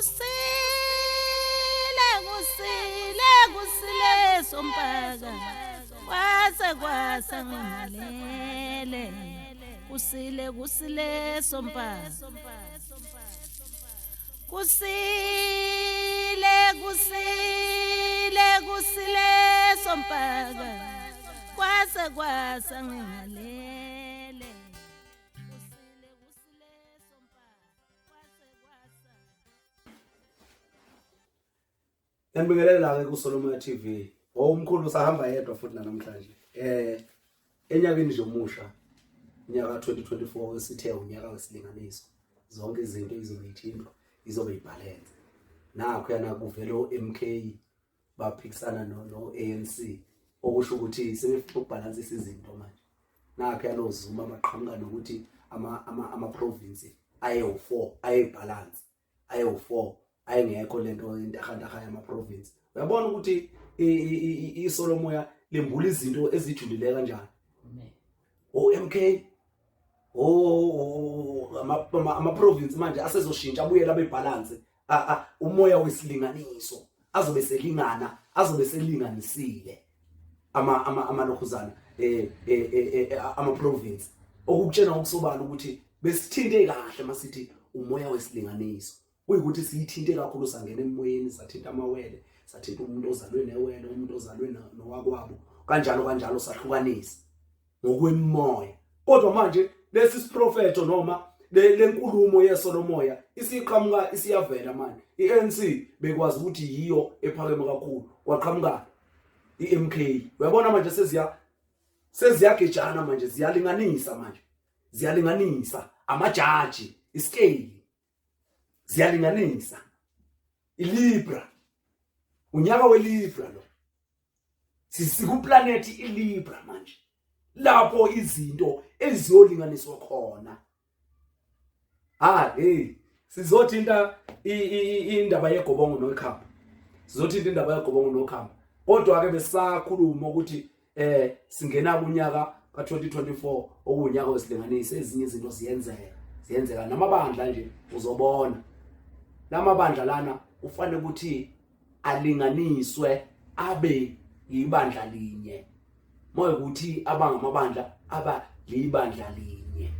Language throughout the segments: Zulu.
Kusile kusile kusile sompaka kwase kwasa ngimalele kusile kusile sompaka kusile kusile kusile sompaka kwase kwasa ngimalele kusile kusile sompaka kwase kwasa. Ngiyanibingelela-ke kuSolomoya TV. Owumkhulu usahamba yedwa futhi namhlanje. Enyakeni nje omusha, unyaka 2024 esithe unyaka wesilinganiso. Zonke izinto izobe ithintwa, izobe ibhalense. Nakho yana kuvele oMK baphikisana no no ANC okusho ukuthi sebefuna ukubhalansisa izinto manje. Nakho yana Zuma baqhamuka nokuthi ama ama ama province ayewu4 ayebalance. Ayewu-4 ayengekho lento intahantaha yama-province. Uyabona ukuthi isolomoya lembula izinto ezijulile kanjani. O-MK ama-province manje asezoshintsha abuyela abe balance, umoya wesilinganiso azobe selingana, azobe selinganisile amalokhuzana ama-province, okukutshena ngokusobala ukuthi besithinte kahle masithi umoya wesilinganiso. Kuyikuthi siyithinte kakhulu, sangena emoyeni, sathinta amawele, sathinta umuntu ozalwe newele, umuntu ozalwe nowakwabo, kanjalo kanjalo, sahlukanisa ngokwemimoya. Kodwa manje lesi siprofetho noma lenkulumo yeso lomoya isiqhamuka, isiyavela manje. iANC bekwazi ukuthi yiyo ephakeme kakhulu, kwaqhamuka iMK. Uyabona manje seziyagejana manje, ziyalinganisa manje, ziyalinganisa amajaji, iscale ziyalinganisa. iLibra, unyaka weLibra lo, sisikuplanet iLibra manje, lapho izinto eziyolinganiswa khona. Hey, sizothinta indaba yegobongo nokhamba, sizothinta indaba yegobongo nokhamba. Kodwa ke besakhuluma ukuthi singena kunyaka ka2024 okuwunyaka wesilinganiso. Ezinye izinto ziyenzeka, ziyenzeka namabandla nje. Uzobona lamabandla lana kufanele ukuthi alinganiswe abe ibandla linye. Moya ukuthi abangamabandla aba libandla linye,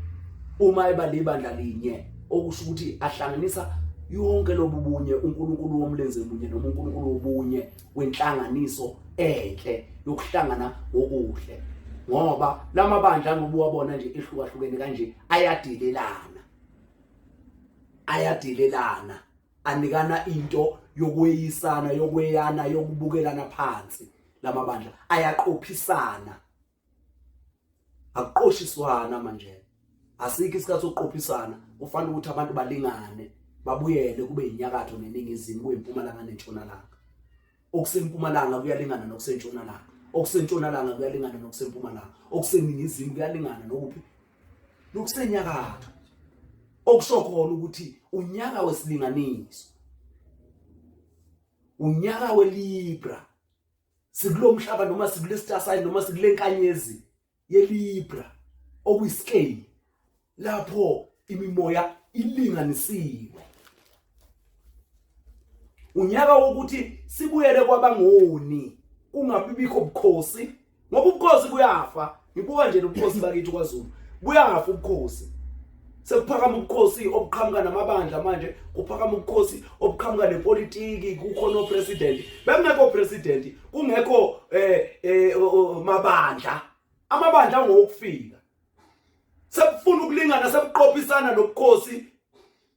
uma eba libandla linye okusho ukuthi ahlanganisa yonke lobu bunye, uNkulunkulu womlenze munye noma uNkulunkulu wobunye wenhlanganiso enhle yokuhlangana ngokuhle. Ngoba lamabandla ngoba uwabona nje ehlukahlukene kanje ayadelelana, ayadelelana, anikana into yokweyisana, yokweyana, yokubukelana phansi. Lamabandla ayaqophisana, akuqoshiswana manje, asikho isikhathi sokuqophisana. Kufanele ukuthi abantu balingane, babuyele kube inyakatho neningizimu, kube impumalanga nentshonalanga. Okusempumalanga kuyalingana nokusentshonalanga, okusentshonalanga kuyalingana nokusempumalanga, okuseningizimu kuyalingana nokuphi nokusenyakatho. Okusho khona ukuthi unyaka wesilinganiso, unyaka weLibra, sikulomhlaba noma sikule star sign noma sikule nkanyezi yeLibra, okuyiscale lapho imimoya ilinganisiwe. Unyaka wokuthi sibuyele kwabangoni, kungabi bikho ubukhosi, ngoba ubukhosi buyafa. Ngibuka nje nobukhosi bakithi kwaZulu buyafa ubukhosi. Sekuphakama ubukhosi obuqhamuka namabandla manje, kuphakama ubukhosi obuqhamuka nepolitiki, kukhona opresident. Bekungekho president, kungekho mabandla, amabandla ngokufika. Sekufuna ukulingana, sekuqophisana nobukhosi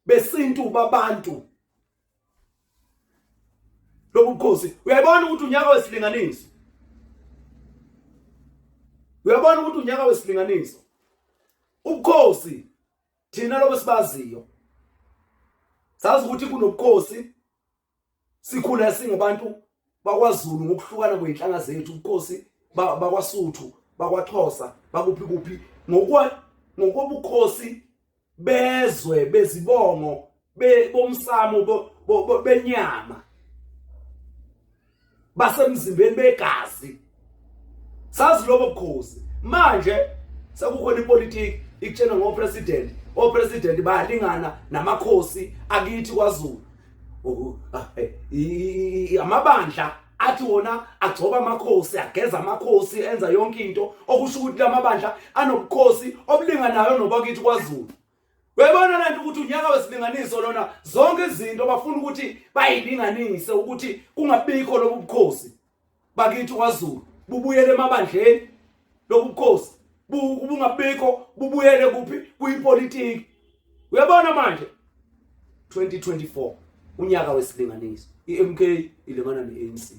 besintu babantu. Lobu bukhosi uyayibona ukuthi unyaka wesilinganiso, uyabona ukuthi unyaka wesilinganiso. Ubukhosi thina lobo sibaziyo, sazi ukuthi kunobukhosi, sikhula singabantu bakwaZulu ngokuhlukana kwezinhlanga zethu, ubukhosi bakwaSuthu, bakwaXhosa, bakuphi kuphi, ngokobukhosi bezwe, bezibongo, bomsamo, benyama, basemzimbeni, begazi, sazi lobo bukhosi. Manje sekukhona ipolitiki ikutshena ngopresident, opresident bayalingana namakhosi akithi kwaZulu. Ah, amabandla athi wona agcoba amakhosi, ageza amakhosi, enza yonke into, okusho ukuthi lamabandla anobukhosi obulinganayo nobakithi kwaZulu. Uyabona lento ukuthi unyaka wesilinganiso lona, zonke izinto bafuna ukuthi bayilinganise ukuthi kungabikho lobu bukhosi bakithi kwaZulu, bubuyele emabandleni lobu bukhosi bungabikho, bubuyele kuphi? Kuyipolitiki. Uyabona manje 2024 unyaka wesilinganiso, iMK ilingana neANC,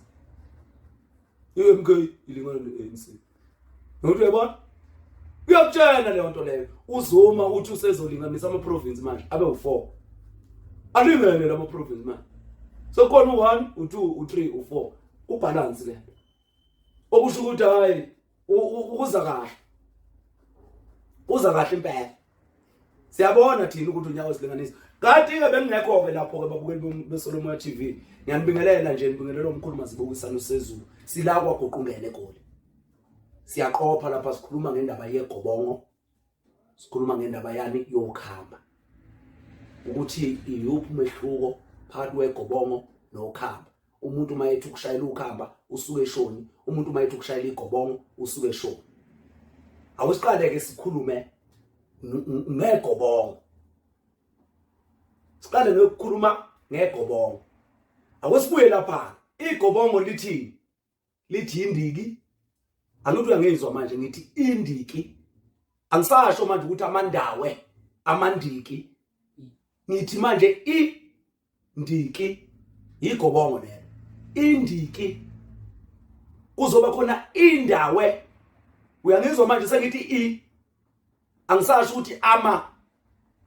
iMK ilingana neANC. Nokuthi uyabona uyakutshela leyo nto leyo. UZuma uthi usezolinganisa ama province manje abe u4, alingene lama province manje, so khona u1, u2, u3, u4, ubalance lento, okusho ukuthi hayi, uza kahle, uza kahle impela. Siyabona thina ukuthi unyaka wesilinganiso. Kanti-ke bengingekho-ke lapho-ke, babukeli beSolomoya TV, ngiyanibingelela nje, nibingelela omkhulu mazibukisana usezulu. Sila kwaGuqungele eGoli, siyaqopha lapha, sikhuluma ngendaba yegobongo, sikhuluma ngendaba yani yokhamba, ukuthi iyuphi umehluko phakathi kwegobongo nokhamba. Umuntu uma ethi ukushayela ukhamba usuke eshoni, umuntu uma ethi ukushayela igobongo usuke eshoni. Awusiqale-ke sikhulume ngegobongo, siqale ngokukhuluma ngegobongo. Awusibuye lapha, igobongo lithini? Lithi indiki. Angithi uyangizwa manje ngithi indiki, angisasho manje ukuthi amandawe, amandiki, ngithi manje indiki, igobongo lelo, indiki. Kuzoba khona indawe, uyangizwa manje sengithi i, angisasho ukuthi ama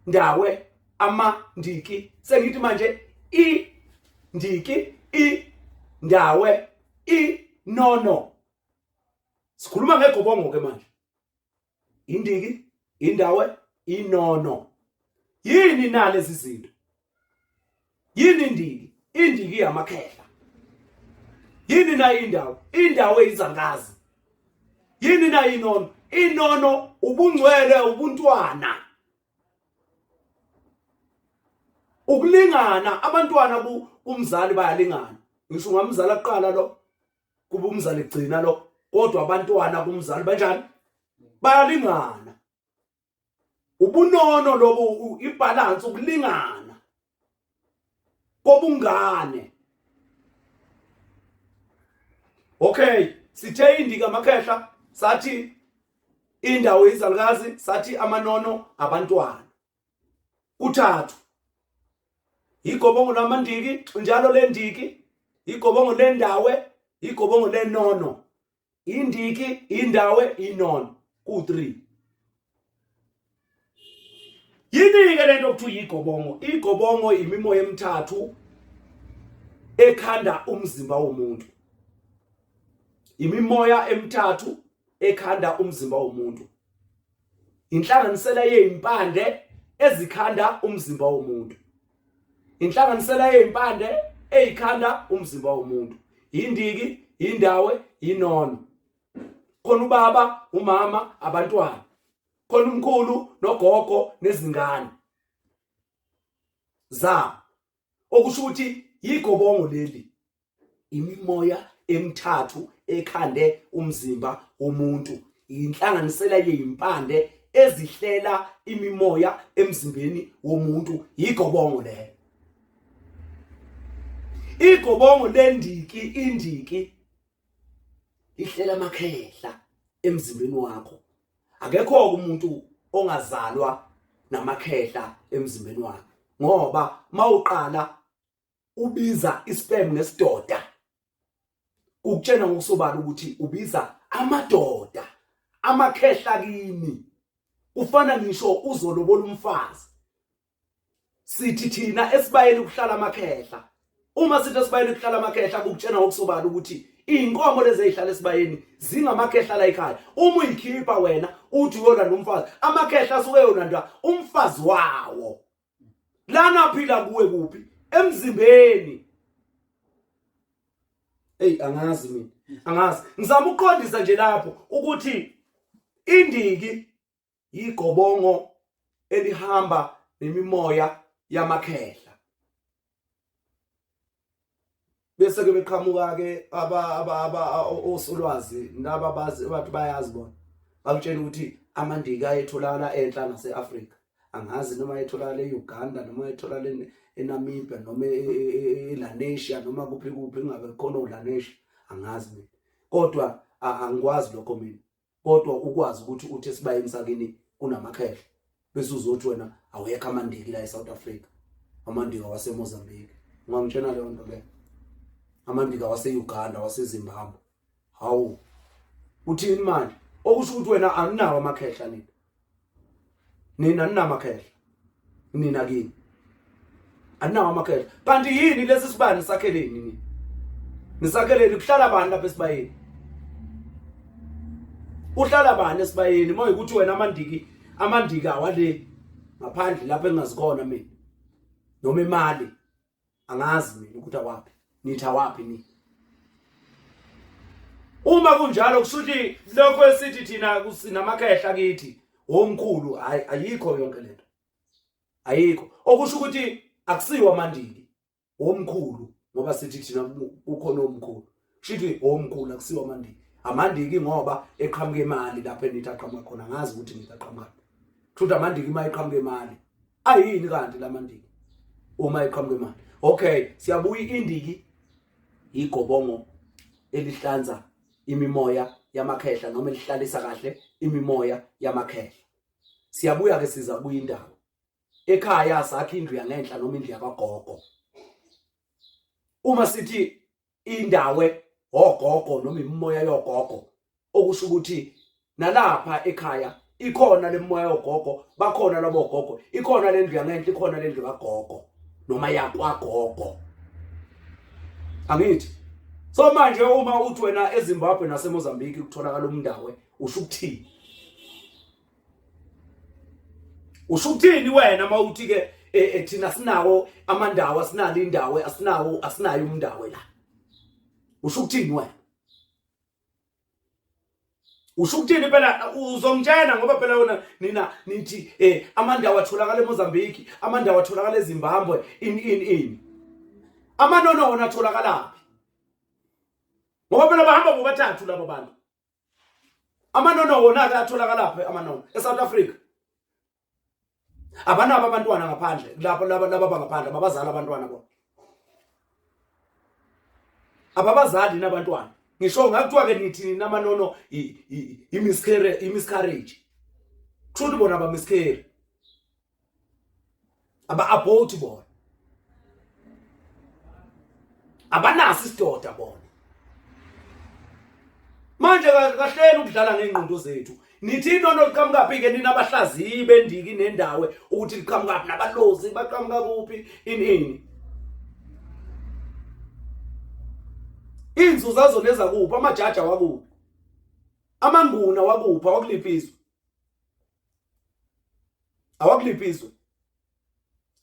ndawe, amandiki, sengithi manje i ndiki, i ndawe, i nono. Sikhuluma ngegobongo ke manje, indiki, indawe, inono. Yini nalezi zinto? Yini indiki? Indiki yamakhehla. Yini na indawo? Indawo eyizangazi. Yini na inono? Inono ubungcwele, ubuntwana, ukulingana. Abantwana kumzali bayalingana, ngisho ungamzala kuqala lo, kuba umzali gcina lo, kodwa abantwana kumzali banjani? Bayalingana. Ubunono lobu, ibalance, ukulingana kobungane. Okay, sithe indika amakhehla, sathi indawo izalukazi, sathi amanono abantwana. Kuthathu, igobongo lamandiki njalo lendiki, igobongo lendawe, igobongo lenono. Indiki, indawe, inono, ku-3. Yini-ke lento okuthiwa igobongo? Igobongo imimoya emithathu ekhanda umzimba womuntu, imimoya emithathu ekhanda umzimba womuntu, inhlanganisela yezimpande ezikhanda umzimba womuntu, inhlanganisela yezimpande ezikhanda umzimba womuntu, indiki, indawe, inono. Khona ubaba, umama, abantwana, khona umkhulu nogogo nezingane zabo, okusho ukuthi yigobongo leli, imimoya emithathu ekhande umzimba womuntu, inhlanganisela yezimpande ezihlela imimoya emzimbeni womuntu, yigobongo leyo. Igobongo lendiki, indiki ihlela amakhehla emzimbeni wakho. Akekho umuntu ongazalwa namakhehla emzimbeni wakhe, ngoba mawuqala ubiza isperm ngesidoda, ukutshena ngokusobala ukuthi ubiza amadoda, amakhehla kini. Ufana ngisho uzolobola umfazi, sithi thina esibayeni kuhlala amakhehla. Uma sithi esibayeni kuhlala amakhehla, kukutshena ngokusobala ukuthi iy'nkomo lezi ey'hlala esibayeni zingamakhehla la ekhaya. Uma uyikhipha wena uthi uyolanda umfazi, amakhehla asuke eyolanda umfazi wawo lana phila kuwe kuphi? Emzimbeni. Hey, angazi mina, angazi, ngizama ukuqondisa nje lapho ukuthi indiki igobongo elihamba nemimoya yamakhehla. Bese ke beqhamuka ke aba osolwazi laba bazi bathi bayazi bona. Bakutshela ukuthi amandika ayetholakala enhla nase-Afrika. Angazi noma ayetholakala e-Uganda noma ayetholakala eNamibia noma eLanesia noma kuphi kuphi kungabe khona oLanesia angazi mina. Kodwa angikwazi lokho mina. Kodwa ukwazi ukuthi uthi esibayeni sakini kunamakhehla bese uzothi wena awekho amandiki la eSouth Africa amandika waseMozambique ungangitshena leyo nto leyo amandika wase-Uganda waseZimbabwe hawu uthini manje okusho ukuthi wena aninawo amakhehla nina nina ninamakhehla nina kini aninawo amakhehla kanti yini lesi sibani sakheleni nini nisakheleni kuhlala bani lapha esibayeni uhlala bani esibayeni uma ukuthi wena amandiki amandiki awale ngaphandle lapho engingazikona mina noma imali angazi mina ukuthi awaphi nithi awaphi ni uma kunjalo kusuthi lokho esithi thina kusinamakehla kithi omkhulu hayi ayikho yonke lento ayikho okusho ukuthi akusiwa amandiki omkhulu ngoba sithi thina kukhona omkhulu kushithi omkhulu akusiwa amandiki amandiki ngoba eqhamuka imali lapho enithi aqhamuka khona ngazi ukuthi nithi aqhamuka kusho amandiki uma eqhamuka imali ayini kanti lamandiki uma eqhamuka imali okay siyabuya indiki igobongo elihlanza imimoya yamakhehla noma elihlalisa kahle imimoya yamakhehla siyabuya ke siza kuyindawo ekhaya sakhe indlu yangenhla noma indlu yakwagogo uma sithi indawe ogogo noma imimoya yogogo okusho ukuthi nalapha ekhaya ikhona lemimoya yogogo bakhona labo gogo ikhona lendlu yangenhla ikhona lendlu kagogo noma yakwagogo angithi so manje uma uthi wena eZimbabwe naseMozambique kutholakala umndawe usho ukuthini usho ukuthini wena uma uthi ke eh, eh, thina sinawo amandawo asinalo indawo asinawo asinayo umndawo la usho ukuthini wena usho ukuthini phela uzongitshela ngoba phela wena nina nithi eh amandawo atholakala eMozambique amandawo atholakala eZimbabwe in in in amanono wona atholakala ngoba phela bahamba bobathathu labo bantu amanono wona ke atholakala phi amanono eSouth Africa abanabo abantwana ngaphandle lapho laba laba bangaphandle ababazali abantwana bona ababazali nabantwana ngisho ngakuthiwa ke nithi nina amanono i-miscarriage i-miscarriage kusho ukuthi bona ba-miscarry aba-abort bona abanaso isidoda bona manje kahleni ukudlala ngey'ngqondo zethu nithi inono liqhamukaphi ke nina abahlaziyi bendiki nendawo ukuthi liqhamukaphi nabalozi baqhamuka kuphi ini ini inzuza zona ezakuphi amajaji awakuphi amanguna wakuphi awakuliphi izwe awakuliphi izwe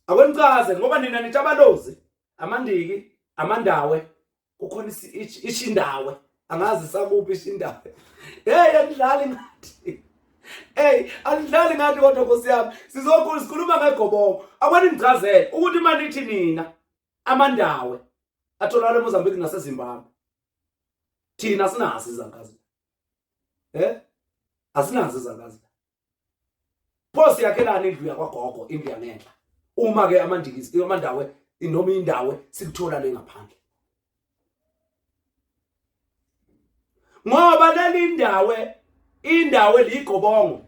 akwenichaze ngoba nina nithi abalozi amandiki amandawe kukhona ishindawe angazi sakuphi ishindawe hey anidlali ngathi hey anidlali ngathi kodwa nkosi yami sizokhulu sikhuluma ngegobongo akwani ngichazele ukuthi manithi nina amandawe atholakala eMozambique naseZimbabwe thina sinazo izankazi eh asinazo izankazi pho siyakhelana indlu yakwagogo indlu yangenhla uma ke amandikisi amandawe noma indawo sikuthola le ngaphandle ngoba leli ndawo indawo eligobongo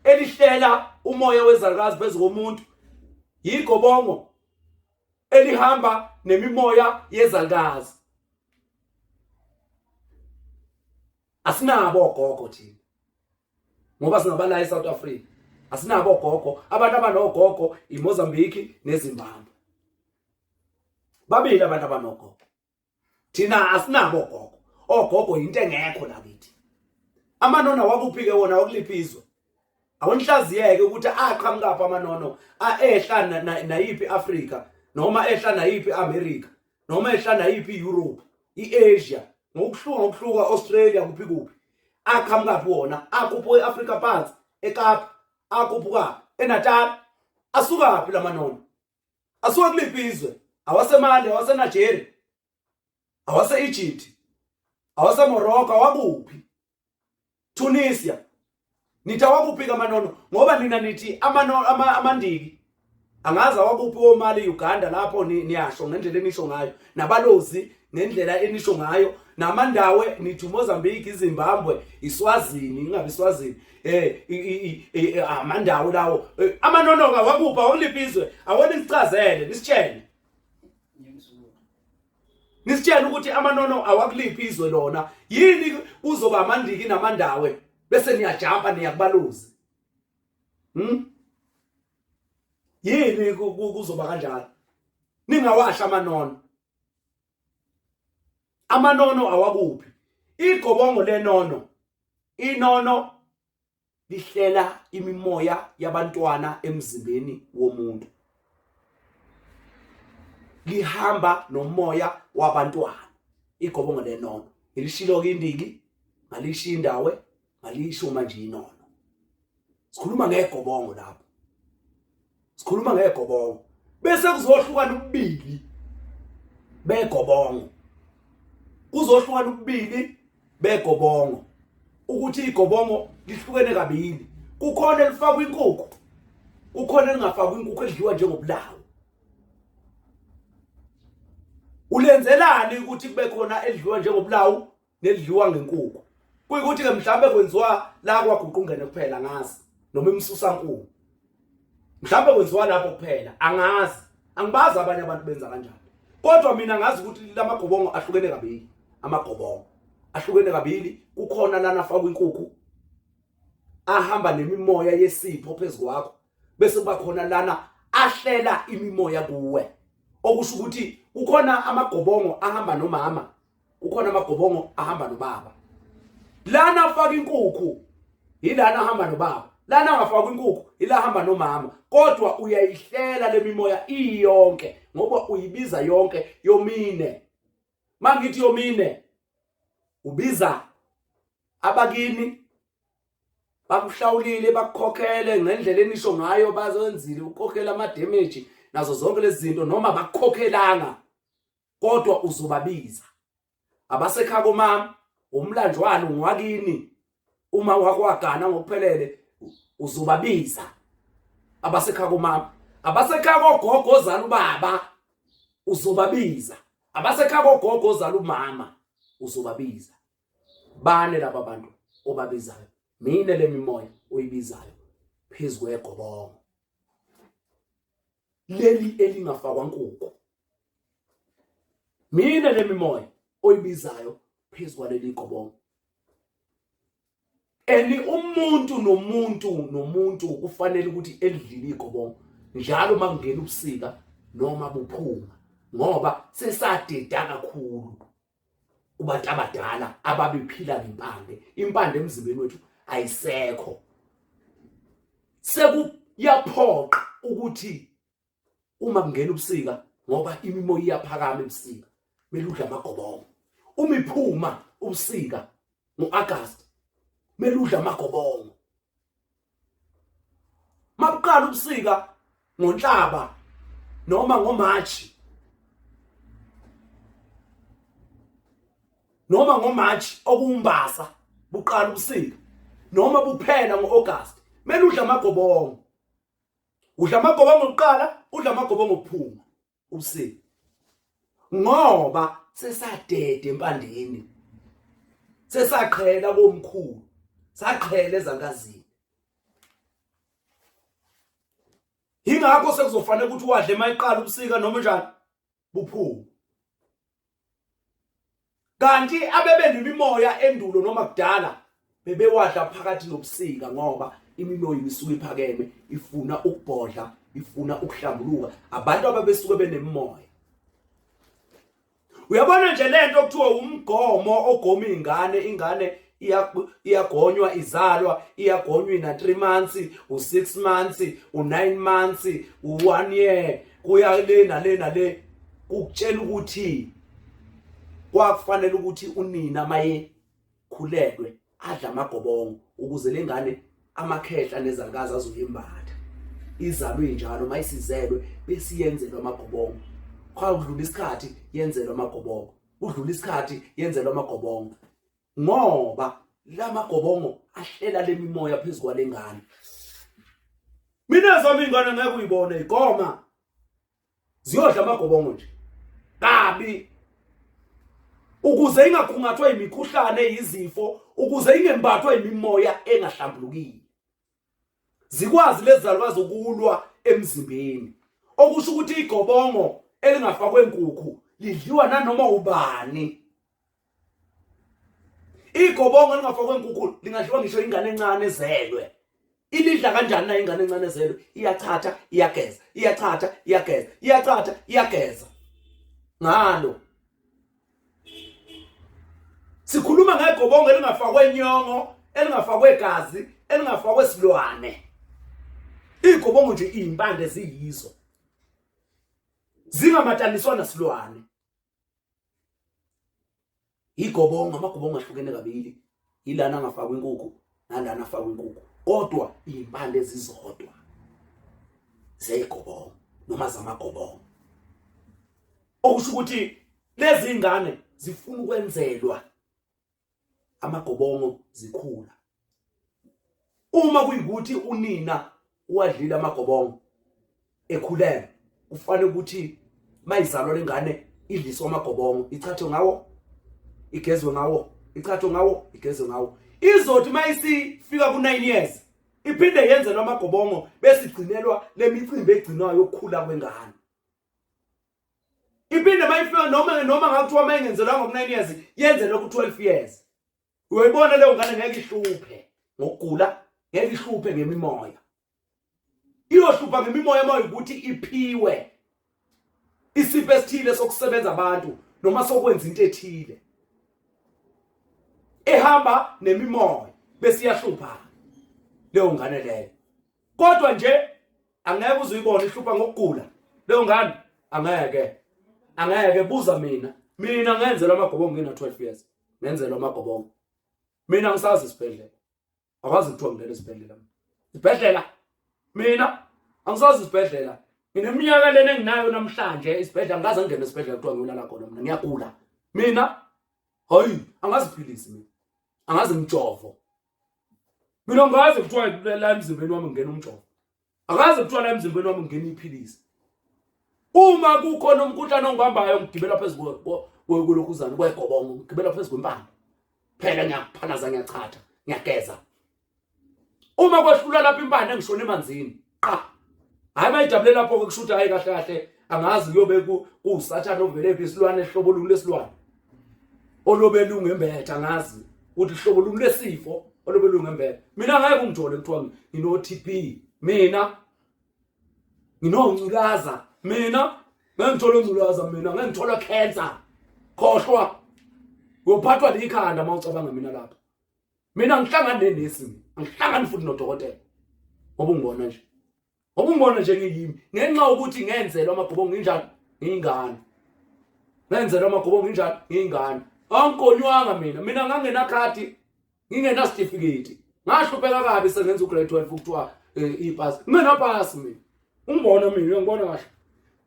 elihlela umoya wezalukazi phezu komuntu yigobongo elihamba nemimoya yezalukazi asinabo ogogo thina ngoba singabala eSouth Africa asinabo ogogo abantu abanogogo iMozambique neZimbabwe babili abantu abanogogo thina asinabo ogogo ogogo into engekho la kithi amanona wakuphi ke wona wakuliphi izwe awunihlaziyeke ukuthi aqhamukaphi amanono aehla nayiphi Afrika noma ehla nayiphi America noma ehla nayiphi Europe iAsia ngokuhluka ngokuhluka Australia kuphi kuphi aqhamukaphi wona akhuphuka eAfrika phansi eKapa akhuphuka eNatal asukaphi lamanono asuka kuliphi izwe awasemali awaseNigeria Awase-Egypt, awase-Morocco, awakuphi? Tunisia. Nithi awakuphi kamanono ngoba nina nithi amano amandiki angazi awakuphi omali Uganda lapho niyasho ngendlela enisho ngayo nabalozi ngendlela enisho ngayo namandawe nithi uMozambique iZimbabwe iSwazini ingabe iSwazini eh amandawo lawo eh, amanonoka wakuphi awuliphi izwe awona nisichazele nisitshele nisitshele ukuthi amanono awakuliphi izwe lona yini kuzoba amandiki namandawe bese niyajampa niyakubalozi yini kuzoba kanjalo ningawasha amanono amanono awakuphi igobongo lenono inono lihlela imimoya yabantwana emzimbeni womuntu lihamba nomoya wabantwana igobongo lenono ngilishilo ke indiki ngalishiya indawe ngalisho manje inono sikhuluma ngegobongo lapho sikhuluma ngegobongo bese kuzohlukana ububili begobongo kuzohlukana ububili begobongo ukuthi igobongo lihlukene kabili kukhona elifakwa inkukhu kukhona elingafakwa inkukhu edliwa njengobulawo ulenzelani ukuthi kube khona edliwa njengobulawu nelidliwa ngenkukhu kuyikuthi ke mhlawumbe kwenziwa la kwaguqungene kuphela ngazi noma imsusa nkulu mhlawumbe kwenziwa lapho kuphela angazi angibazi abanye abantu benza kanjani kodwa mina ngazi ukuthi lamagobongo ahlukene kabili amagobongo ahlukene kabili kukhona lana afakwa inkukhu ahamba nemimoya yesipho phezukwakho bese kuba khona lana ahlela imimoya kuwe okusho ukuthi kukhona amagobongo ahamba nomama kukhona amagobongo ahamba nobaba lana afaka inkukhu yilana ahamba nobaba lana angafakwa inkukhu ila hamba nomama kodwa uyayihlela lemimoya iyonke ngoba uyibiza yonke yomine mangithi yomine ubiza abakini bakuhlawulile bakukhokhele ngendlela enisho ngayo bazenzile ukukhokhela ama damage nazo zonke lezi zinto noma bakukhokhelanga kodwa uzobabiza abasekhaya komama umlanjwana ngwakini uma wakho wagana ngokuphelele uzobabiza abasekhaya komama abasekhaya kogogo ozala ubaba uzobabiza abasekhaya kogogo ozala umama uzobabiza bane laba bantu obabizayo mine lemimoya oyibizayo phezu kwegobongo leli elingafakwa nkukhu mina lemimoya oyibizayo phezu kwaleli gobongo and umuntu nomuntu nomuntu kufanele ukuthi elidlile igobongo njalo makungena ubusika noma buphuma ngoba sesadeda kakhulu kubantu abadala ababephila ngempande impande emzimbeni wethu ayisekho sekuyaphoqa ukuthi uma kungena ubusika ngoba imimoya iyaphakama ebusika kumele udle amagobongo uma iphuma ubusika ngo-August kumele udle amagobongo makuqala ubusika ngoNhlaba noma ngoMarch noma ngoMarch okuwumbasa buqala ubusika noma buphela ngoAugust kumele udle amagobongo udla amagobongo kuqala udla amagobongo kuphuma ubusika ngoba sesadede empandeni sesaqhela komkhulu saqhela ezankazini ingakho sekuzofanele ukuthi wadle mayiqala ubusika noma njani buphume kanti abebe nemimoya endulo noma kudala bebewadla phakathi nobusika ngoba imimoya ibisuke iphakeme ifuna ukubhodla ifuna ukuhlambuluka abantu ababesuke benemimoya uyabona nje lento okuthiwa umgomo ogoma ingane ingane iyagonywa izalwa iyagonywa ina 3 months u6 months u9 months u1 year kuya le nale nale ukutshela ukuthi kwakufanele ukuthi unina maye khulelwe adla amagobongo ukuze lengane amakhehla nezalukazi azoyembatha izalwe injalo mayisizelwe besiyenzelwa amagobongo kwakudlula isikhathi yenzelwa amagobongo. Udlula isikhathi yenzelwa amagobongo ngoba lamagobongo ahlela lemimoya phezu kwalengane. Mina zami ingane ngeke uyibone igoma ziyodla amagobongo nje kabi ukuze ingakhungathwa imikhuhlane yizifo, ukuze ingembathwa imimoya engahlambulukile, zikwazi lezi zalukazi ukulwa emzimbeni. Okusho ukuthi igobongo elingafakwe inkukhu lidliwa nanoma ubani. Igobongo elingafakwe inkukhu lingadliwa ngisho ingane encane ezelwe. Ilidla kanjani na ingane encane ezelwe? Iyachatha, iyageza, iyachatha, iyageza, iyachatha, iyageza ngalo. Sikhuluma ngegobongo elingafakwe inyongo, elingafakwe igazi, elingafakwe silwane. Igobongo nje izimpande ziyizo, zingamataniswa nasilwane. Igobongo, amagobongo ahlukene kabili, ilana angafakwa inkukhu nalana afakwa inkukhu, kodwa izimpande ezizodwa zegobongo noma zamagobongo. Okusho ukuthi lezi ngane zifuna ukwenzelwa amagobongo zikhula. Uma kuyikuthi unina uwadlile amagobongo ekhulelwe, kufanele ukuthi mayizalwa lengane idliswe amagobongo, ichathwe ngawo, igezwe ngawo, ichathwe ngawo, igezwe ngawo. Izothi mayisifika ku-9 years iphinde yenzelwe amagobongo, bese igcinelwa lemicimbi egcinwayo yokukhula kwengane. Iphinde mayifika noma ngakuthiwa mayingenzelwanga ku-9 years, yenzelwe ku-12 years. Uyayibona leyo ngane ngeke ihluphe ngokugula, ngeke ihluphe ngemimoya. Iyohlupha ngemimoya uma ukuthi iphiwe isipho esithile sokusebenza abantu noma sokwenza into ethile ehamba nemimoya, bese iyahlupha leyo ngane leyo. Kodwa nje angeke uzuyibona ihlupha ngokugula leyo ngane, angeke, angeke. Buza mina, mina ngenzelwa amagobongo ngina 12 years, ngenzelwa amagobongo. Mina ngisazi isibhedlela, akwazi kuthiwa ngilele isibhedlela. Isibhedlela mina angisazi isibhedlela. Ngineminyaka lena enginayo namhlanje, isibhedlela ngikaze ngingene esibhedlela kuthiwa ngiyolala khona. Mina ngiyagula mina, hayi, angaziphilisi mina, angazi mjovo mina, ngazi kuthiwa la emzimbeni wami ngena umjovo, akaze kuthiwa la emzimbeni wami ngena iphilisi. Uma kukhona umkhuhlane ongibambayo, ngigibela phezu kwelokhuzana kwegobongo, ngigibela phezu kwempande phela, ngiyaphalaza, ngiyachatha, ngiyageza. Uma kwehlula lapha impande, ngishona emanzini qa. Hayi, bayijabule lapho-ke, kusho ukuthi hayi, kahle kahle angazi kuyobe kuwusathane ovelephi, isilwane ehlobo olunye lesilwane olobe lungembethe, angazi ukuthi hlobo luni lesifo olobe lungembethe. Mina ngeke ungithole kuthiwa ngino-TB, mina nginonculaza, mina ngeke ngithole ungculaza, mina ngeke ngithole cancer. Khohlwa, uyophathwa likhanda uma ucabanga mina lapha. Mina ngihlangani nenesi, mina angihlangani futhi nodokotela, ngoba ungibona nje, ngoba ungibona nje ngiyimi ngenxa yokuthi ngenzelwa amagobongo nginjani, ngiyingane. Ngenzelwa amagobongo nginjani, ngiyingane. Angigonywanga mina, mina ngangenakhadi, ngingenasitifiketi, ngahlupheka kabi sengenza ugrade 12 kuthiwa ipasi, ngingenapasi mina. Ungibona mina, uyangibona kahle,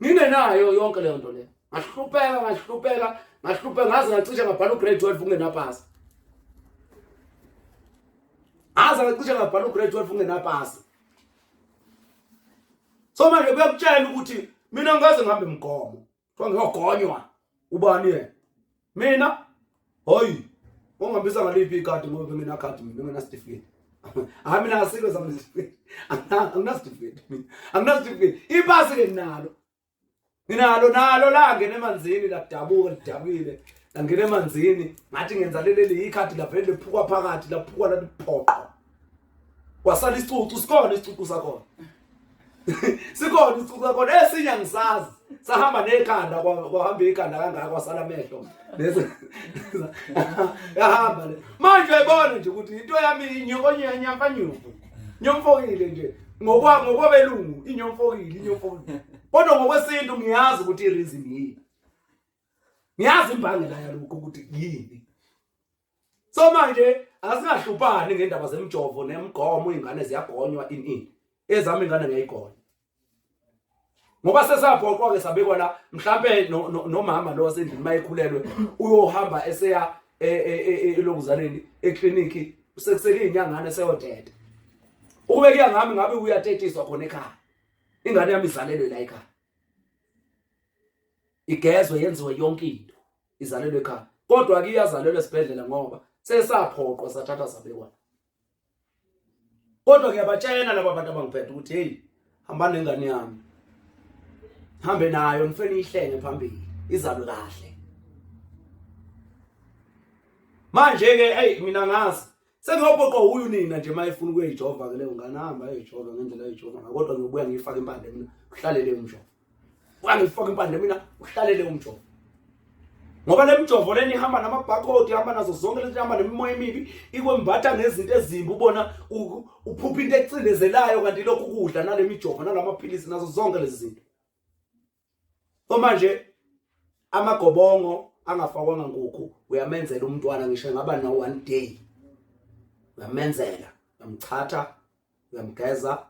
ngingenayo yonke leyo nto leyo. Ngahlupheka, ngahlupheka, ngahlupheka, ngaze ngacishe ngabhala ugrade 12 ungenapasi, ngaze ngacishe ngabhala ugrade 12 ungenapasi. So manje kuyakutshela ukuthi mina ngikaze ngihambe mgomo kuthiwa ngiyogonywa ubani yena. Mina hayi, ungihambisa ngaliphi ikhadi? Ngoba bengenakhadi mina, bengenasitifiketi. Hayi, mina asikho sami isitifiketi, anginasitifiketi mina, anginasitifiketi. Ipasi-ke nginalo, nginalo nalo langena emanzini, ladabuka, lidabukile, langena emanzini. Ngathi ngenza leli ikhadi, lavele lephuka phakathi, laphuka lathi phoqo, kwasala isicucu. Sikhona isicucu sakhona, sikhona isicucu sakhona. Esinye angisazi, sahamba nekhanda, kwahamba ikhanda kangaka, kwasala amehlo, yahamba le. Manje uyayibona nje ukuthi into yami inyokonyanyamfanyuku nyomfokile nje ngokwabelungu, inyomfokile, inyomfokile, kodwa ngokwesintu ngiyazi ukuthi i-reason yini, ngiyazi imbangela yalokho ukuthi yini. So manje asingahluphani ngendaba zemjovo nemigomo, ingane ziyagonywa in ezami ingane ngiyayigonya. Ngoba sesaphoqwa ke sabekwa la, mhlambe nomama lo wasendlini mayekhulelwe uyohamba eseya elokuzaleni ekliniki, sekusele izinyangana eseyoteta. Ukube kuya ngami ngabe uyatetiswa khona ekhaya, ingane yami izalelwe la ekhaya, igezwe, yenziwe yonke into, izalelwe ekhaya. Kodwa ke iyazalelwa esibhedlela ngoba sesaphoqwa sathatha sabekwa. Kodwa ngiyabatshela laba bantu abangiphethe ukuthi hey, hamba nengane yami, hambe nayo, ngifene ihlenge phambili, izalwe kahle. Manje ke hey, mina ngazi sengiyophoqwa uyu nina nje mayefuna ukuyijova ke leyo ngane, hamba ayijova ngendlela ayijova ngayo, kodwa ngiyobuya ngiyifake impande mina, uhlalele umjovo. Wangifaka impande mina, uhlalele umjovo. Ngoba le mjovo leni ihamba nama-barcode, ihamba nazo zonke lezi, ihamba nemimoya emibi, ikwembatha ngezinto ezimbi, ubona uphupha into ecindezelayo, kanti lokhu kudla nale mijovo nalamaphilisi nazo zonke lezi zinto. So manje amagobongo angafakwanga nkukhu uyamenzela umntwana ngisho engaba na one day, uyamenzela, uyamchatha, uyamgeza,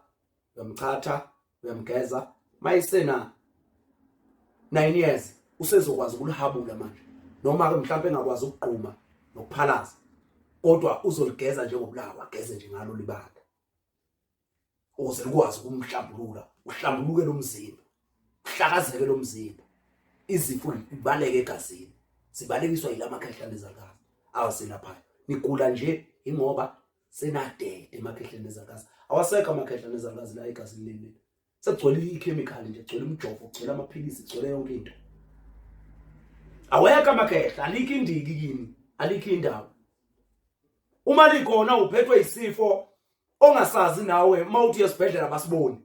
uyamchatha, uyamgeza. Mayisena 9 years usezokwazi ukulihabula manje, noma ke mhlawumbe engakwazi ukugquma nokuphalaza, kodwa uzoligeza njengobulawa, ageze nje ngalo libala ukuze likwazi ukumhlambulula, uhlambuluke lo mzimba, uhlakazeke lo mzimba, izifo ibaleke egazini, zibalekiswa yilamakhehla nezalukazi awaselaphayo. Nigula nje ingoba senadede emakhehleni nezalukazi. Awasekho amakhehla nezalukazi la egazini lenu, sekugcwele ikhemikhali nje, kugcwele umjovo, kugcwele amaphilisi, kugcwele yonke into. Awekho amakhehla, alikho indiki kini, alikho indawo. Uma likhona uphethwe isifo ongasazi nawe, uma uthi esibhedlela basiboni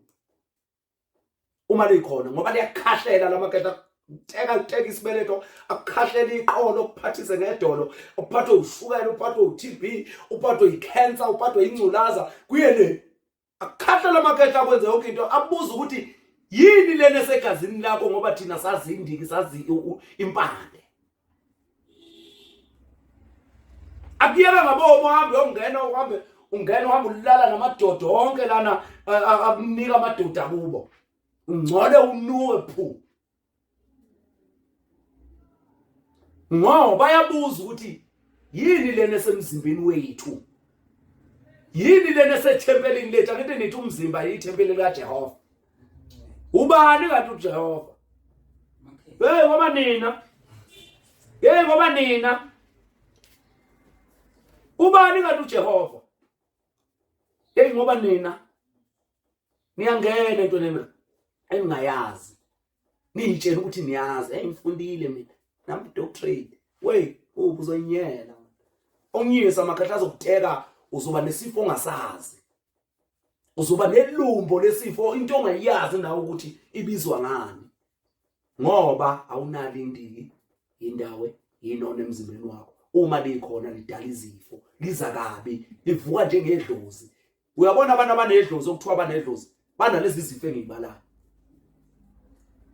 uma likhona, ngoba liyakhahlela lamakhehla, teka teka isibeletho, akukhahlela iqolo, kuphathise ngedolo, uphathwe ushukela, uphathwe u-TB, uphathwe i-cancer, uphathwe ingculaza, kuye le akukhahlela amakhehla, akwenze yonke into, abuza ukuthi yini lena esegazini lakho, ngoba thina sazi indiki, sazi impande. Akuyeka ngabomo, uhambe uyongena, uhambe ungena, uhambe ulala namadoda onke lana, akunika amadoda kubo, ungcole, unuke phu, ngoba bayabuza ukuthi yini lena esemzimbeni wethu, yini lena esethempelini lethu. Angithi nithi umzimba yithempeli likaJehova? Ubani kanti uJehova? Hey ngoba nina, hey ngoba nina, ubani kanti uJehova? Hey ngoba nina niyangena entweni engingayazi, niyitshela ukuthi niyazi. Hey, ngifundile mina, nami doctorate. Wey, ubuzoyinyela onyisa amakhehla azokuteka, uzoba nesifo ongasazi, uzoba nelumbo lesifo, into ongayazi nawe ukuthi ibizwa ngani, ngoba awunalo indiki, indawo yinona emzimbeni wakho. Uma likhona lidala izifo, liza kabi, livuka njengedlozi. Uyabona abantu abanedlozi, okuthiwa abanedlozi, banalezi zifo engiyibalayo,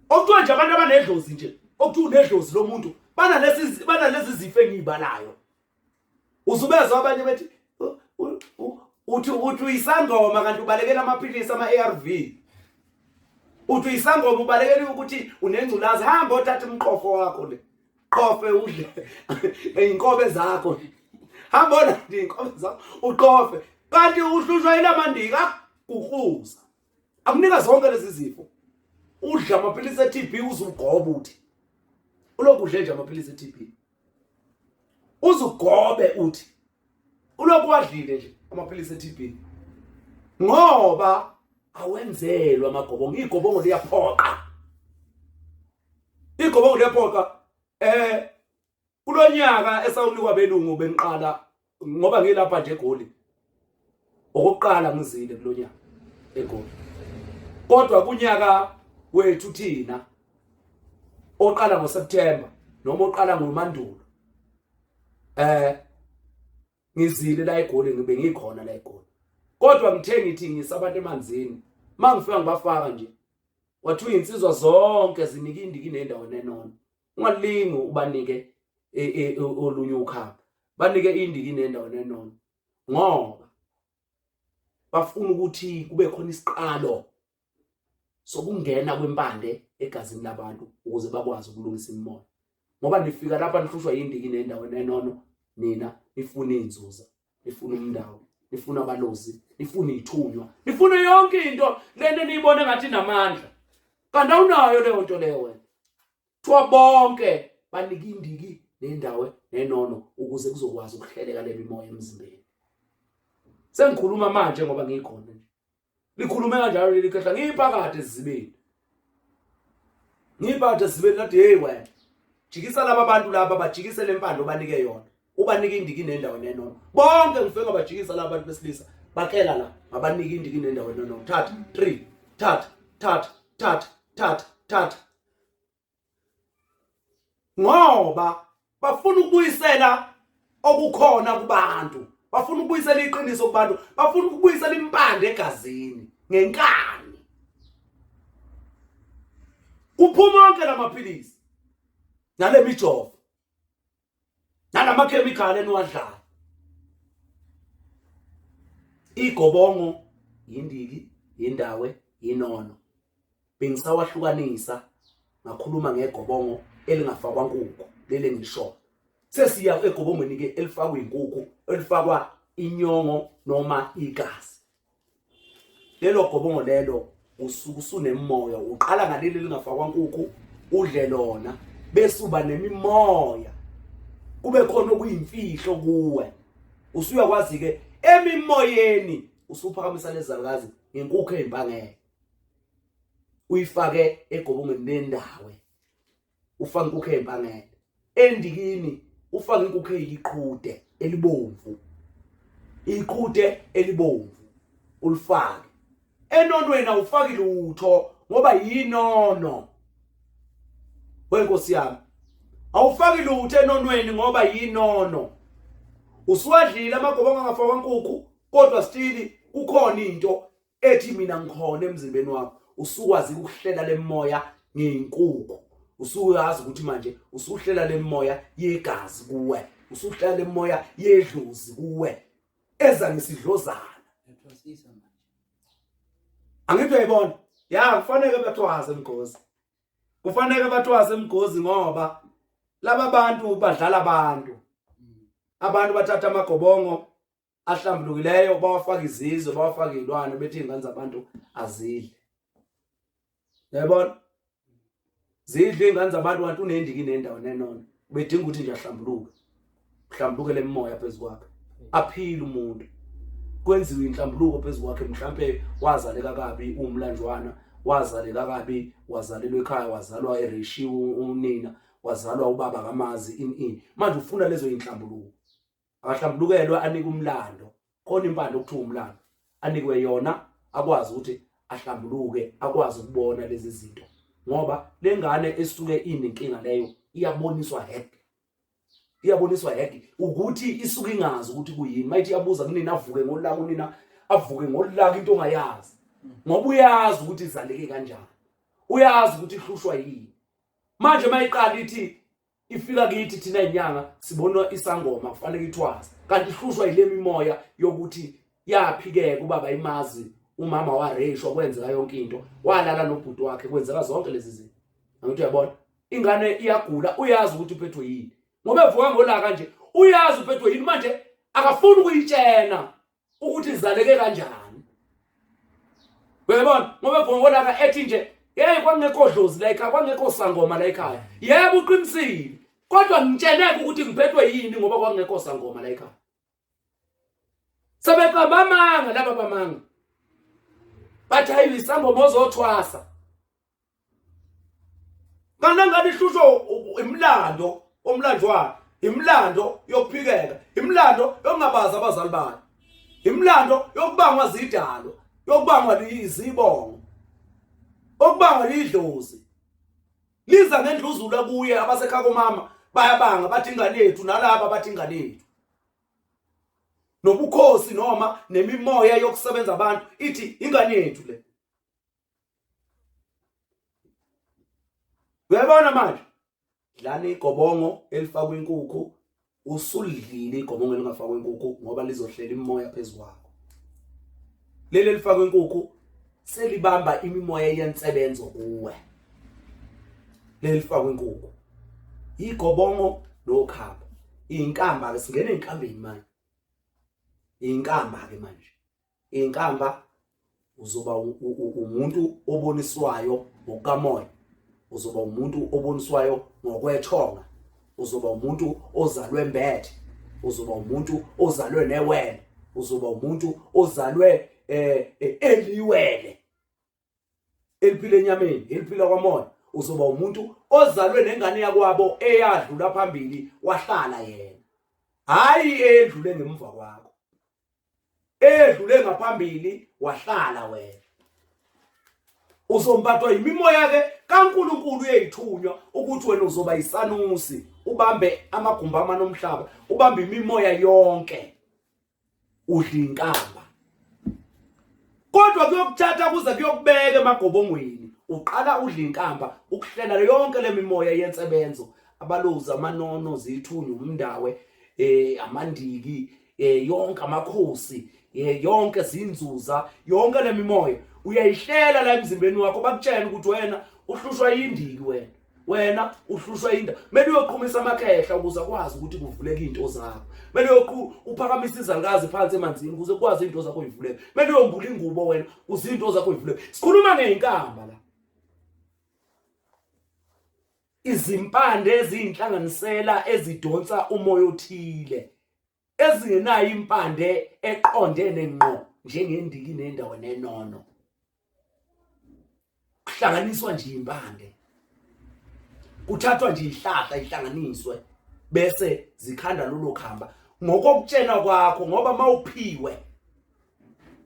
okuthiwa nje abantu abanedlozi nje, okuthiwa unedlozi lomuntu, banalezi zifo engiyibalayo. Uzubezwa abanye bethi uthi uyisangoma kanti ubalekela amaphilisi ama-ARV, uthi uyisangoma ubalekela ukuthi unengculazi. Hamba othatha umqofo wakho le, qofe udle inkobe zakho, hamba olanda inkobe zakho uqofe, kanti uhlushwa yilamandika akuguquza, akunika zonke lezi zifo. Udla amaphilisi e-TB uzugoba, uthi ulokhu udle nje amaphilisi e-TB uzugobe, uthi ulokhu wadlile nje amaphilisi e-TB, ngoba awenzelwa amagobongo. Igobongo liyaphoqa, igobongo liyaphoqa. Kulonyaka esawunikwa belungu bengiqala, ngoba ngilapha nje eGoli okokuqala, ngizile kulonyaka eGoli, kodwa kunyaka wethu thina oqala ngoSeptember noma oqala ngoMandulo, ngizile la eGoli, ngibe ngikhona la eGoli, kodwa ngithe ngithi ngisabantu emanzini, mangifika ngibafaka nje, kwathiwa insizwa zonke zinika indiki nendawo nenona, ungalingi ubanike olunye ukhaba, banike indiki nendawo nenona, ngoba bafuna ukuthi kube khona isiqalo. Sokungena kwempande egazini labantu ukuze bakwazi ukulungisa imimoya. Ngoba nifika lapha nihlushwa yindiki nendawo nenono, nina nifuna inzuza, nifuna umndawo, nifuna abalozi, nifuna ithunywa, nifuna yonke into lento niyibone ngathi inamandla, kanti awunayo leyo nto leyo wena. Kuthiwa bonke banika indiki nendawo nenono ukuze kuzokwazi ukuhleleka le mimoya emzimbeni. Sengikhuluma manje ngoba ngikhona nje, likhulume kanjalo leli khehla, ngiphakathi esizibeni, ngiphakathi esizibeni, lathi hey wena, jikisa laba bantu laba, bajikise lempande obanike yona, ubanike indiki nendawo nenono bonke. Ngifike ngabajikisa laba bantu besilisa, bakela la, ngabanika indiki nendawo nenono, thatha 3, thatha, thatha, thatha, thatha, thatha, ngoba bafuna ukubuyisela okukhona kubantu, bafuna ukubuyisela iqiniso kubantu, bafuna ukubuyisela impande egazini ngenkani. Kuphuma onke lamaphilisi nale mijovo nalamakhemikhali eniwadlayo. Igobongo yindiki, yindawe, yinono. Bengisawahlukanisa, ngakhuluma ngegobongo elingafakwa nkukhu leli engilishoyo. Sesiya egobongweni ke elifakwa inkukhu, elifakwa inyongo noma igazi. Lelo gobongo lelo usuke usunemoya, uqala ngaleli lingafakwa nkukhu, udle lona, bese uba nemimoya, kube khona okuyimfihlo kuwe, usuyakwazi ke emimoyeni usuphakamisa lezalukazi ngenkukhu ezimpangele, uyifake egobongweni lendawe, ufake inkukhu ezimpangele endikini, ufake inkukhu eyiqhude elibomvu, iqhude elibomvu ulifake enonweni, awufaki lutho ngoba yinono wenkosi yami, awufaki lutho enonweni ngoba yinono. Usuwadlile amagobongo angafakwa nkukhu, kodwa still kukhona into ethi mina ngikhona emzimbeni wakho. Usukwazi ukuhlela lemoya ngeyinkukhu, usuyazi ukuthi manje usuhlela lemoya yegazi kuwe, usuhlela lemoya yedlozi kuwe eza ngesidlozana. Angithi uyayibona ya, kufanele bathwaze mgozi, kufanele bathwaze mgozi, ngoba laba bantu badlala abantu. Abantu bathatha amagobongo ahlambulukileyo, bawafaka izizwe, bawafaka izilwane, bethi izingane zabantu azidle. Yayibona, zidle izingane zabantu, kanti unendiki nendawo nenona, bedinga ukuthi nje ahlambuluke, kuhlambuluke lemimoya phezu kwakhe, aphile umuntu, kwenziwe inhlambuluko phezu kwakhe. Mhlambe wazaleka kabi, umlanjwana, wazaleka kabi, wazalelwa ekhaya, wazalwa ereshiwe unina, wazalwa ubaba kamazi in in manje ufuna lezo inhlambuluko, akahlambulukelwe, anike umlando khona, impande okuthiwa umlando, anikwe yona, akwazi ukuthi ahlambuluke, akwazi ukubona lezi zinto, ngoba lengane esuke inenkinga leyo iyaboniswa head, iyaboniswa head ukuthi isuke ingazi ukuthi kuyini. Mayithi iyabuza kunina, avuke ngolaka unina, avuke ngolaka into ongayazi, ngoba uyazi ukuthi izaleke kanjani, uyazi ukuthi ihlushwa yini. Manje mayiqala ithi ifika kithi thina inyanga, sibona isangoma, kufanele ithwase, kanti ihlushwa yile mimoya yokuthi yaphikeka ubaba imazi, umama wareyishwa, kwenzeka yonke into, walala nobhuti wakhe, kwenzeka zonke lezi zinto. Angithi uyabona, ingane iyagula, uyazi ukuthi uphethwe yini, ngoba evuka ngolaka nje, uyazi uphethwe yini, manje akafuni ukuyitshena ukuthi izaleke kanjani. Uyabona, ngoba evuka ngolaka ethi nje, hey, kwangekho dlozi la ekhaya, kwangekho sangoma la ekhaya. Yebo, uqinisile, kodwa ngitsheneke ukuthi ngiphethwe yini, ngoba kwangekho sangoma la ekhaya. Sebeqamba amanga laba bamanga, bathi hayi, isangoma ozothwasa, kanti ngane ihlushwa imlando omlanjwana, imlando yokuphikeka, imlando yokungabazi abazali bayo, imlando yokubangwa zidalo, yokubangwa izibongo, okubangwa lidlozi liza ngendluzula kuye. Abasekhaya komama bayabanga, bathi ingane yethu, nalaba bathi ingane yethu, nobukhosi noma nemimoya yokusebenza abantu ithi ingane yethu le. Uyabona manje, dlana igobongo elifakwa inkukhu, usulidlile igobongo elingafakwa inkukhu, ngoba lizohlela imimoya phezu kwakho. Leli elifakwa inkukhu Selibamba imimoya yensebenzo kuwe. Lelifakwe inkukhu. Igobongo nokhaba. Inkamba ke singena enkambeni manje. Inkamba ke manje. Inkamba uzoba umuntu oboniswayo ngokukamoya. Uzoba umuntu oboniswayo ngokwethonga. Uzoba umuntu ozalwe mbethe. Uzoba umuntu ozalwe newele. Uzoba umuntu ozalwe eh, eliwele. Eliphila enyameni, eliphila kwamoya. Uzoba umuntu ozalwe nengane yakwabo eyadlula phambili wahlala yena. Hayi edlule ngemva kwakho. Edlule ngaphambili wahlala wena. Uzombathwa yimimoya ke kaNkuluNkulu yeyithunywa ukuthi wena uzoba yisanusi, ubambe amagumbi amane omhlaba, ubambe imimoya yonke. Udla inkamba. Kodwa kuyokuthatha kuze kuyokubeka emagobongweni. Uqala udla inkamba ukuhlela yonke le mimoya yensebenzo, abalozi, amanono, zithunywa, umndawe, amandiki, yonke amakhosi, yonke zinzuza, yonke le mimoya uyayihlela la emzimbeni wakho, bakutshela ukuthi wena uhlushwa yindiki, wena wena uhlushwa yinda, kumele uyoqhumisa amakhehla ukuze akwazi ukuthi kuvuleke izinto zakho, kumele uphakamisa izalukazi phansi emanzini ukuze kukwazi izinto zakho ivuleke, kumele uyombula ingubo wena ukuze izinto zakho ivuleke. Sikhuluma ngezinkamba la, izimpande eziyinhlanganisela ezidonsa umoya othile, ezingenayo impande eqondene ngqo njengendiki nendawo nenono. Kuhlanganiswa nje impande, kuthathwa nje ihlahla ihlanganiswe bese zikhanda lolo khamba ngokokutshenwa kwakho, ngoba mawuphiwe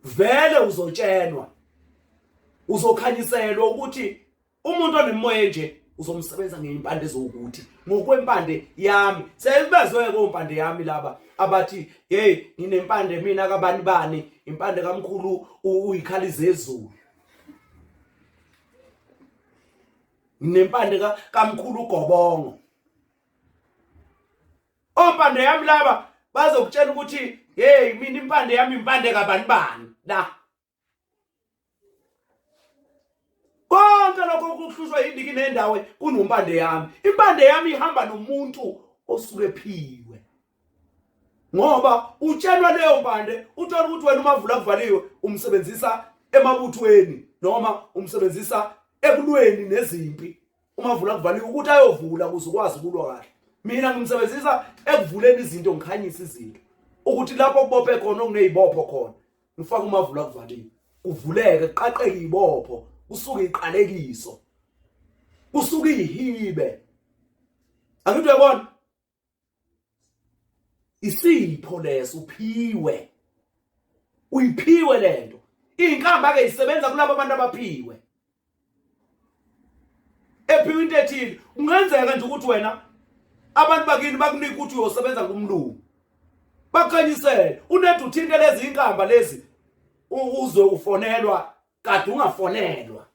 vele uzotshenwa, uzokhanyiselwa ukuthi umuntu onemoya nje uzomsebenza ngeimpande ezokuthi ngokwempande yami. Seyibezwe kompande yami laba abathi hey nginempande mina kabani bani, impande kamkhulu uyikhali zezulu, nginempande kamkhulu ugobongo. Ompande yami laba bazokutshela ukuthi hey mina impande yami impande kabani bani la. Konke lokho kuhlushwa yindiki nendawo kunompande yami. Impande yami ihamba nomuntu osuke ephiwe. Ngoba utshelwa leyo mpande, uthola ukuthi wena umavula kuvaliwe umsebenzisa emabuthweni noma umsebenzisa ekulweni nezimpi. Umavula kuvaliwe ukuthi ayovula ukuze ukwazi ukulwa kahle. Mina ngimsebenzisa ekuvuleni izinto, ngikhanyisa izinto ukuthi lapho kubophe khona okunezibopho khona ngifaka umavula kuvaliwe, kuvuleke, kuqaqeke ibopho, kusuke iqalekiso, kusuke ihibe. Angithi uyabona isipho leso, uphiwe, uyiphiwe lento. Inkamba ke isebenza kulabo abantu abaphiwe, ephiwe into ethile. Kungenzeka nje ukuthi wena abantu bakini bakunika ukuthi uyosebenza kumlungu, bakukhanyisele, unede uthinte lezi inkamba lezi, uzwe ufonelwa kade ungafonelwa,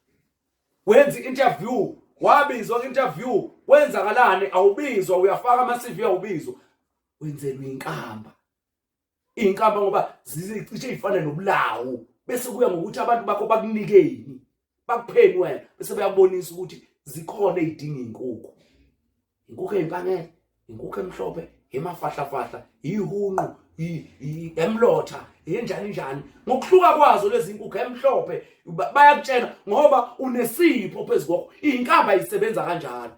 wenza i-interview, wabizwa ku-interview, kwenzakalani? Awubizwa, uyafaka ama-CV awubizwa, wenzelwa inkamba. Inkamba ngoba zicishe ifane nobulawu, bese kuya ngokuthi abantu bakho bakunikeni, bakupheni wena, bese bayabonisa ukuthi zikhona ezidinga inkukhu, inkukhu eyimpangele, inkukhu emhlophe, emafahlafahla, ihunqu, emlotha, yenjani njani, ngokuhluka kwazo lezi inkukhu emhlophe bayakutshela ngoba unesipho phezu kwakho. Inkamba isebenza kanjalo.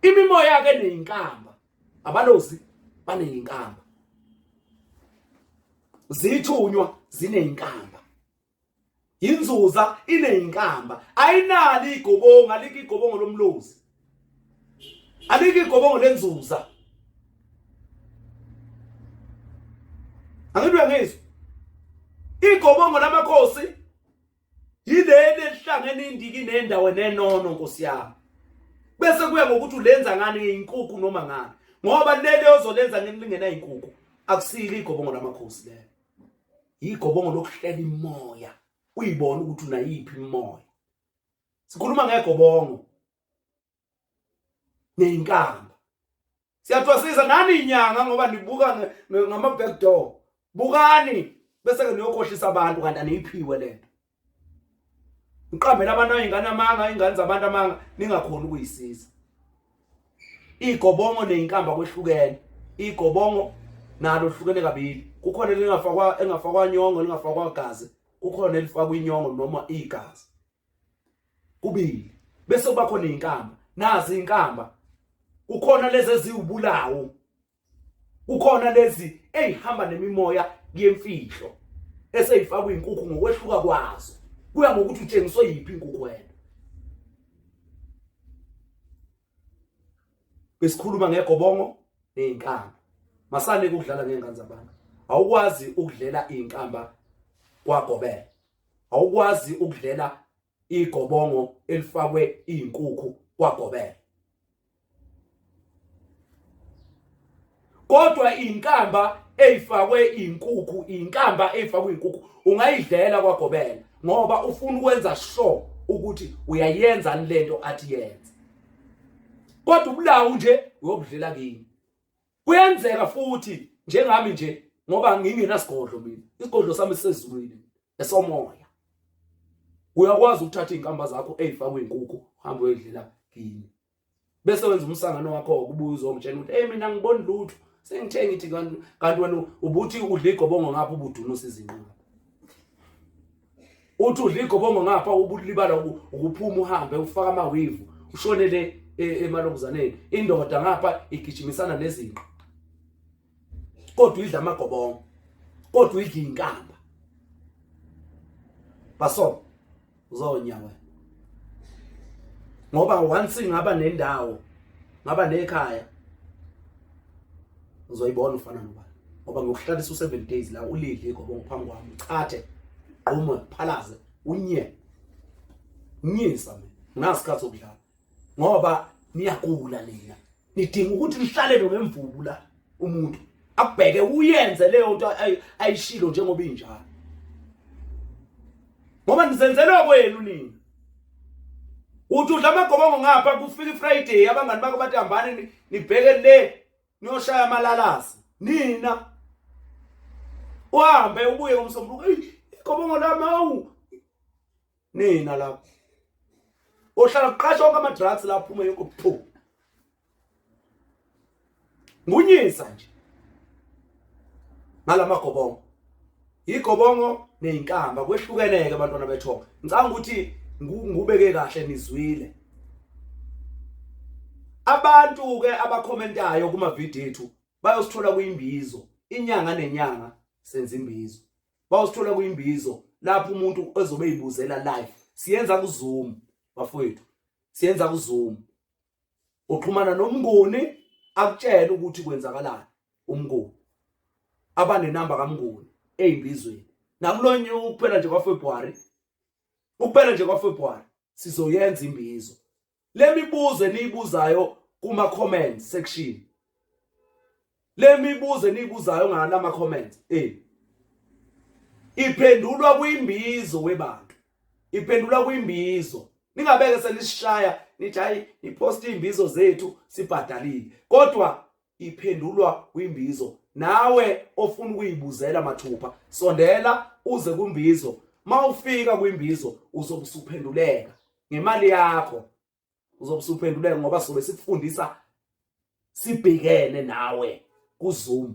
Imimoya ke neyinkamba, abalozi baneyinkamba, zithunywa zineyinkamba, inzuza ineyinkamba, ayinali igobongo, alikho igobongo lomlozi, alikho igobongo lenzuza. Angithi uyangizwa? Igobongo lamakhosi yileli elihlangene indiki nendawo nenono, nkosi yami, bese kuya ngokuthi ulenza ngani, inkukhu noma ngani, ngoba leli ozolenza ngelingena inkukhu akusile igobongo lamakhosi lelo, igobongo lokuhlela imoya, uyibona ukuthi unayiphi imoya. Sikhuluma ngegobongo neyinkamba. Siyathwasisa nani inyanga ngoba nibuka ngama back door, bukani bese ke niyokhohlisa abantu kanti aniyiphiwe lento. Ngiqambela abantu ingane amanga, ingane zabantu amanga, ningakhona ukuyisiza. Igobongo neyinkamba kwehlukene. Igobongo nalo hlukene kabili. Kukhona elingafakwa engafakwa nyongo, lingafakwa gazi. Kukhona elifakwa inyongo noma igazi. Kubili. Bese kuba khona izinkamba. Nazi izinkamba. Kukhona lezi eziwubulawo. Kukhona lezi eyihamba nemimoya yemfihlo eseyifakwa inkukhu ngokwehluka kwazo. Kuya ngokuthi utshengiswe yiphi inkukhu wena. Besikhuluma ngegobongo nezinkamba. Masane ukudlala ngezingane zabantu. Awukwazi ukudlela izinkamba kwagobela. Awukwazi ukudlela igobongo elifakwe izinkukhu kwagobela. Kodwa inkamba eyifakwe inkukhu, inkamba eyifakwe inkukhu ungayidlela kwagobela ngoba ufuna ukwenza sure ukuthi uyayenza lento athi yenza. Kodwa ubulawu nje uyobudlela kini. Kuyenzeka futhi njengami nje ngoba ngingenasigodlo mina. Isigodlo sami sisezulwini esomoya. Uyakwazi ukuthatha izinkamba zakho ezifakwe inkukhu uhambe uyodlela kini. Bese wenza umsangano wakho ukubuya uzongitshela ukuthi hey mina ngiboni lutho sengithe ngithi kanti wena ubuthi udla igobongo ngapha ubudunusa izinqa. Uthi udla igobongo ngapha ubulibala ukuphuma uhambe ufaka amawivu ushonele e, emalokuzaneni indoda ngapha igijimisana nezinqa kodwa idla amagobongo kodwa idla inkamba baso uzonya wena ngoba once ngaba nendawo ngaba nekhaya uzoyibona ufana nobani ngoba ngokuhlalisa u7 days la ulidle igobongo phambi kwami uchathe gqume phalaze unye nyisa mina nginasikhathi sokudlala ngoba niyagula nina nidinga ukuthi nihlalele ngemvubu la umuntu akubheke uyenze leyo nto ayishilo njengoba injalo ngoba nizenzela kwenu nina uthi udla amagobongo ngapha kufika iFriday abangani bakho bathi hambani nibheke le niyoshaya amalalasi nina uhambe ubuye ngomsombuluko igobongo lami awu nina lapho ohlala kuqasha onke ama-drugs la aphume yonke phu ngunyisa nje ngalamagobongo igobongo neyinkamba kwehlukeneke abantwana bethonga ngicanga ukuthi ngubeke kahle nizwile abantu ke abakhomentayo kuma video ethu bayosithola kuyimbizo inyanga nenyanga senza imbizo bawusithola kuyimbizo lapho umuntu ezobe eyibuzela live siyenza ku Zoom bafowethu siyenza ku Zoom uxhumana nomnguni akutshela ukuthi kwenzakalani umnguni abanenamba kamnguni eyimbizweni nakulonye ukuphela nje kwaFebruary ukuphela nje kwaFebruary sizoyenza imbizo Le mibuzo eniyibuzayo kuma comments section. Le mibuzo eniyibuzayo ngalama comments eh iphendulwa kwimbizo webantu. Iphendulwa kwimbizo. Ningabeke senisishaya nithi hayi nipost imbizo zethu sibhadalile. Kodwa iphendulwa kwimbizo nawe ofuna ukuyibuzela mathupha sondela uze kwimbizo mawufika kwimbizo uzobe usuphenduleka ngemali yakho uzobe usuphenduleka ngoba sobe sikufundisa sibhekene nawe kuZoom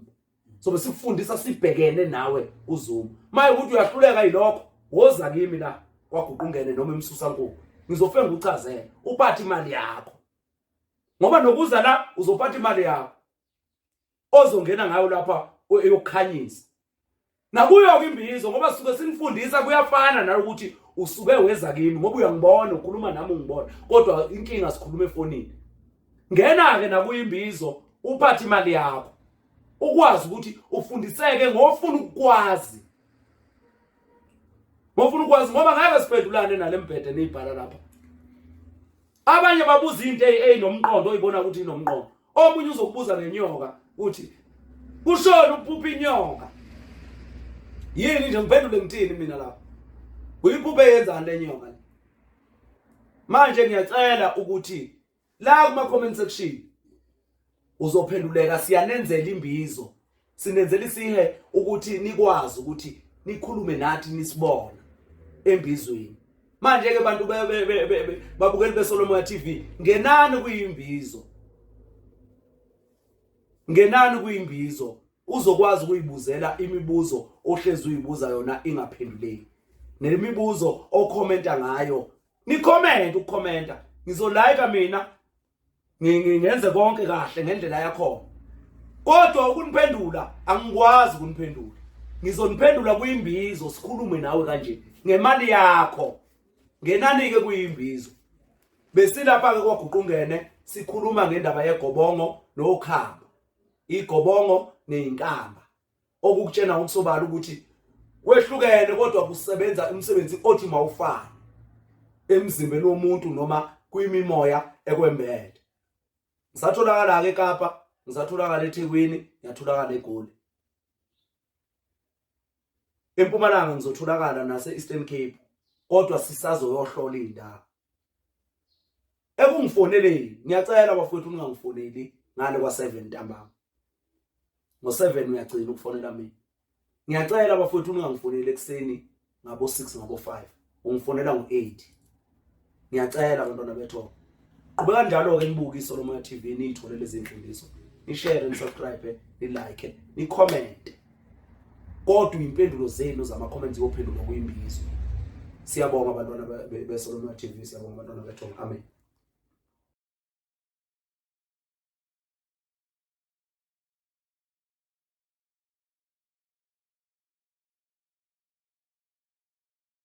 sobe sikufundisa sibhekene nawe kuZoom maye ukuthi uyahluleka yilokho woza kimi la kwaguqungene noma emsusa nkukhu ngizofike ngikuchazele uphathe imali yakho ngoba nokuza la uzophatha imali yakho ozongena ngayo lapha eyokukhanyisa nakuyo-ke imbizo ngoba suke sinifundisa kuyafana nalokuthi usuke weza kimi ngoba uyangibona ukhuluma nami ungibona kodwa inkinga sikhuluma efonini ngena-ke nakuyo imbizo uphathe imali yakho ukwazi ukuthi ufundiseke ngofuna ukukwazi ngofuna ukwazi ngoba ngeke siphendulane nale mbhede niyibhala lapha Abanye babuza into eyinomqondo oyibona ukuthi inomqondo. Omunye uzokubuza ngenyoka uthi kushona uphupha inyoka. Yini nje ngiphendule ngithini mina lapha? Uyiphuphe yenzani le nyoka le? Manje ngiyacela ukuthi la kuma comment section uzophenduleka siyanenzela imbizo sinenzela isihe ukuthi nikwazi ukuthi nikhulume nathi nisibona embizweni. Manje ke bantu babukeli beSolomoya TV, ngenani kuyimbizo, ngenani kuyimbizo, uzokwazi ukuyibuzela imibuzo ohlezi uyibuza yona ingaphenduleki, nemibuzo okhomenta ngayo. Ni-comment, ukukhomenta ngizolayika mina, ngingenze konke kahle ngendlela yakhona, kodwa ukuniphendula angikwazi ukuniphendula. Ngizoniphendula kuyimbizo, sikhulume nawe kanje ngemali yakho. Ngenani-ke kuyimbizo. Besilapha-ke kwaGuqungene, sikhuluma ngendaba yegobongo nokhamba, igobongo neyinkamba, okukutshena ngokusobala ukuthi kwehlukene kodwa kusebenza umsebenzi othi mawufane emzimbeni womuntu noma kwimimoya ekwembethe. Ngisatholakala-ke eKapa, ngisatholakala eThekwini, ngiyatholakala eGoli, eMpumalanga, ngizotholakala nase-Eastern Cape, kodwa sisazoyohlola iy'ndawo. Ekungifoneleni, ngiyacela bafowethu, ningangifoneli ngale kwa-7 ntambama. Ngo-7 uyagcina ukufonela mina. Ngiyacela bafowethu, ningangifoneli ekuseni ngabo-6, ngabo-5, ungifonela ngo-8. Ngiyacela bantwana bethongo. Qhubeka njalo-ke nibuke iSolomoya TV, niyithole lezi mfundiso, nishare, nisubscribe, nilike, nicommente, kodwa impendulo zenu zama-comments ziyophendulwa kuyimbizo. Siyabonga bantwana beSolomoya TV, siyabonga bantwana bethongo. Amen.